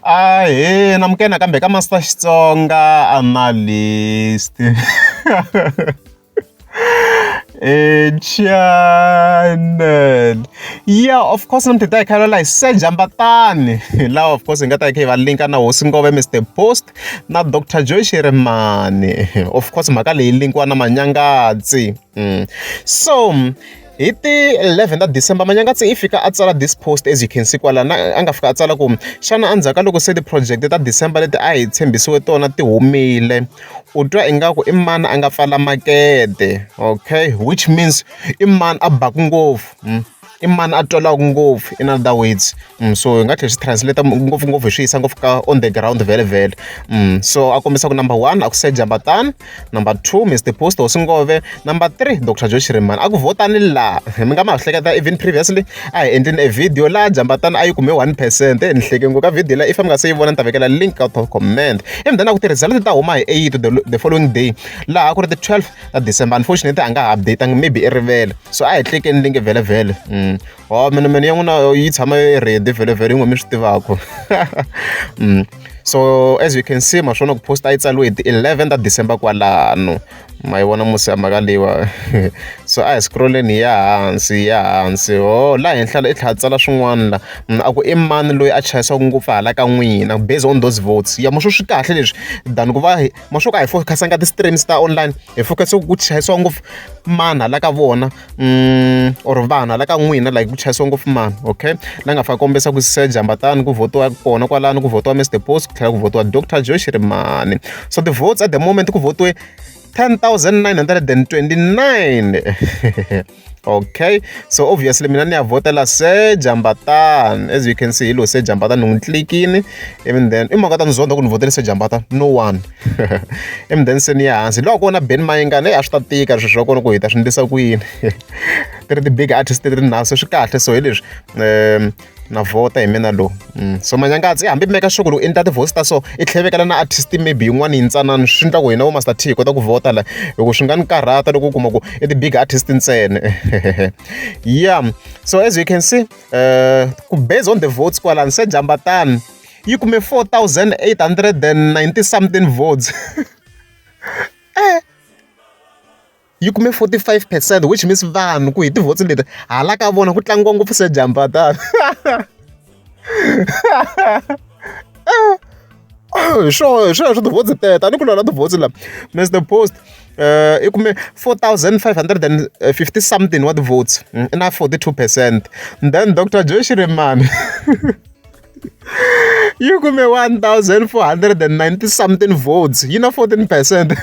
Ahee namukela nakambe ka Master Xitsonga Analyst channel yeah of course namuntlha hi ta hi kha hi hi Sejambatani laha of course hi nga ta hi kha hi va linka na hosi Ngove Mister Post na Doctor Joe Shirimani of course mhaka leyi linkiwa na Manyangatsi so hi ti 11 ta December Manyangatsi i fika a tsala this post as you can see kwala na a nga fika a tsala ku xana endzhaku ka loko se ti-project ta December leti a hi tshembisiwe tona ti humile u twa ingaku i mani a nga pfala makete okay which means i mani a baku ngopfu i mani a twalaku ngopfu in other words so hi nga tlhela swi translate ngopfungopfu hi swi yisa ngopfu ka on the ground vhele vhele so a kombisa ku number 1 a ku se Jambatani number 2 Mr Post Hosi Ngove number 3 Dr Joe Shirimani a ku vhotani laha mi nga ma hleketa even previously a hi endleni a video laha Jambatani a yi kume 1% ni hleke ngopfu ka video la if mi nga se yi vona ni ta vekela link ka top comment ivi then a ku ti-result ta huma hi 8 the following day laha ku ri ti 12 ta December unfortunately a nga ha update maybe i rivele so a hi tlekeni link vhele vhele oh mina mina ya n'wina yi tshama yi ready vhele vhele yin'we mi swi tivaka so as you can see ma swona ku post a yi tsariwe hi ti 11 ta December kwalano ma yi vona musi ya mhaka leyiwa so a hi scrolleni hi ya hansi hi ya hansi oh laha henhla i tlhela a tsala swin'wana la a ku i mani loyi a chayisiwaka ngopfu hala ka n'wina based on those votes ya ma swo swi kahle leswi than ku va ma swo ka hi focus-anga ti-streams ta online hi focus ku chayisiwa ngopfu mani hala ka vona or vanhu hala ka n'wina like ku chayisiwa ngopfu mani okay la nga fika kombisa ku se Jambatani ku vhotiwa kona kwalano ku vhotiwa Mr Post ku tlhela ku vhotiwa Dr Joe Shirimani so the votes at the moment ku vhotiwe 10929 okay so obviously mina ni ya vhotela se Jambatani as you can see hi lo se Jambatani ni n'wi tlikini even then i mhaka ta ni zonda ku ni vhotele se Jambatani no one even then se ni ya hansi loko kona Ben Mayengani a swi ta tika swilo swa kona ku hi ta swi endlisa ku yini ti ri ti-big artist ti ri na so swi kahle so hi leswi na vhota hi mina lowu so Manyangatsi hambi make sure ku loko endla ti-votes ta so i tlhela vekela na artist maybe yin'wana yintsanana swi endla ku hina vo Master T hi kota ku vhota la hi ku swi nga ni karhata loko u kuma ku i ti-big artist ntsena yeah so as you can see ku based on the votes kwalano se Jambatani yi kume 4890 something votes yi kume 45% which means vanhu ku hi ti-votes leti hala ka vona ku tlangiwa ngopfu se Jambatani hi swona hi swona ti-votes teto a ni ku lwa na ti-votes la Mr Post i kume 4550 something wa ti-votes i na 42% then Dr Joe Shirimani yi kume 1490 something votes yi na 14%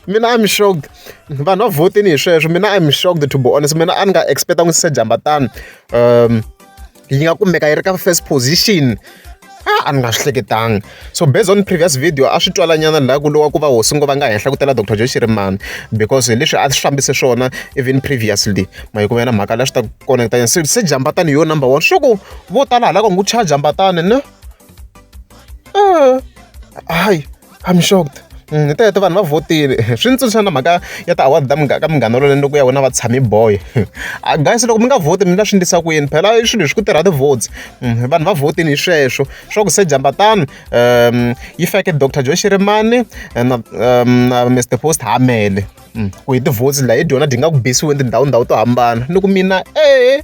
mina I'm shocked vanhu va vhotini hi sweswo mina I'm shocked to be honest mina a ni nga expect-angi se Jambatani yi nga kumeka yi ri ka first position a ni nga swi hleketanga so based on previous video a swi twala nyana laha ku lowa ku va hosi ngo va nga henhla ku tela Dr Joe Shirimani because hi leswi a swi fambise swona even previously ma yi kuma na mhaka leyi swi ta connecta se se Jambatani hi yo number one swo ku vo tala hala ka ngo cha Jambatani ne hayi I'm shocked hi teto vanhu va vhotile swi ni tsundzuxa na mhaka ya ti-award ta ka Munghana Lonene loko ya wena va tshami boy guys loko mi nga vhoti mi nga swi endlisa ku yini phela i swilo leswi ku tirha ti-votes vanhu va vhotini hi sweswo swa ku se Jambatani yi fake Dr Joe Shirimani na na Mr Post Hamele ku hi ti-votes laha hi dyona dyi nga ku bisiweni tindhawu ndhawu to hambana ni ku mina e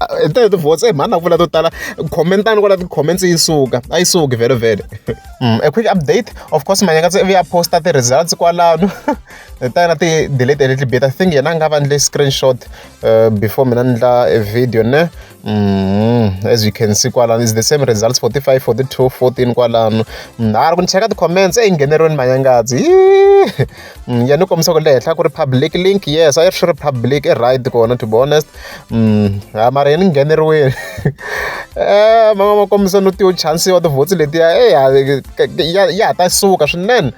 hi teto ti-votes e mhani na ku vula to tala comment-ani kwala ti-comments yi suka a yi suki vhele vhele a quick update of course Manyangatsi ivi ya posta ti-results kwalano ta yena ti delayed a little bit I think yena a nga va endle screenshot before mina ni endla a video ne as you can see kwalano is the same results 45 42 14 kwalano ha loko ni cheka ti-comments e yi ngheneriweni Manyangatsi ya ni kombisa ku le henhla ku ri public link yes a yi swi ri public i right kona to be honest ha mara yini ngheneriwile man'wana ma kombisa no tiyo chance wa ti-votes letiya e ya ha ta suka swinene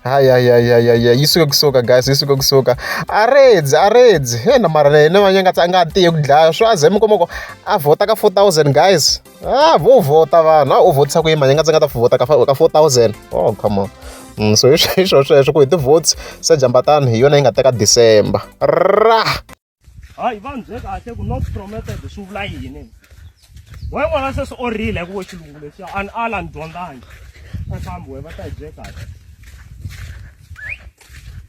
hayi hayi hayi hayi hayi yi suke kusuka guys yi suke kusuka a redzi a redzi yena mara yena Manyangatsi a nga tiyi ku dlaya swo a ze mi kuma ku a vhota ka 4000 guys ah vo vhota vanhu a u vhotisa ku yini Manyangatsi nga ta vhota ka 4000 oh come on so hi swona sweswo ku hi ti-votes se Jambatani hi yona yi nga teka December ra. Hayi va ni bye kahle ku not promoted swi vula yini. We n'wana se swi orile hi ku we xilungu lexiya a ni ala ni dyondzangi. E fambi we va ta hi bye kahle.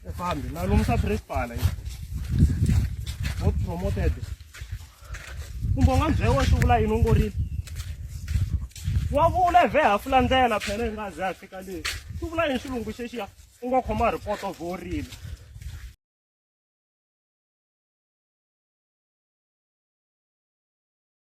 E fambi na lumisa principal yi. Not promoted. Kumbe u nga ni bye we swi vula yini u ngorile. Wa vula vhe hafu landzela phela hi nga ze a fika le. Swi vula yini xilungu xexiya u ngo khoma report of orile.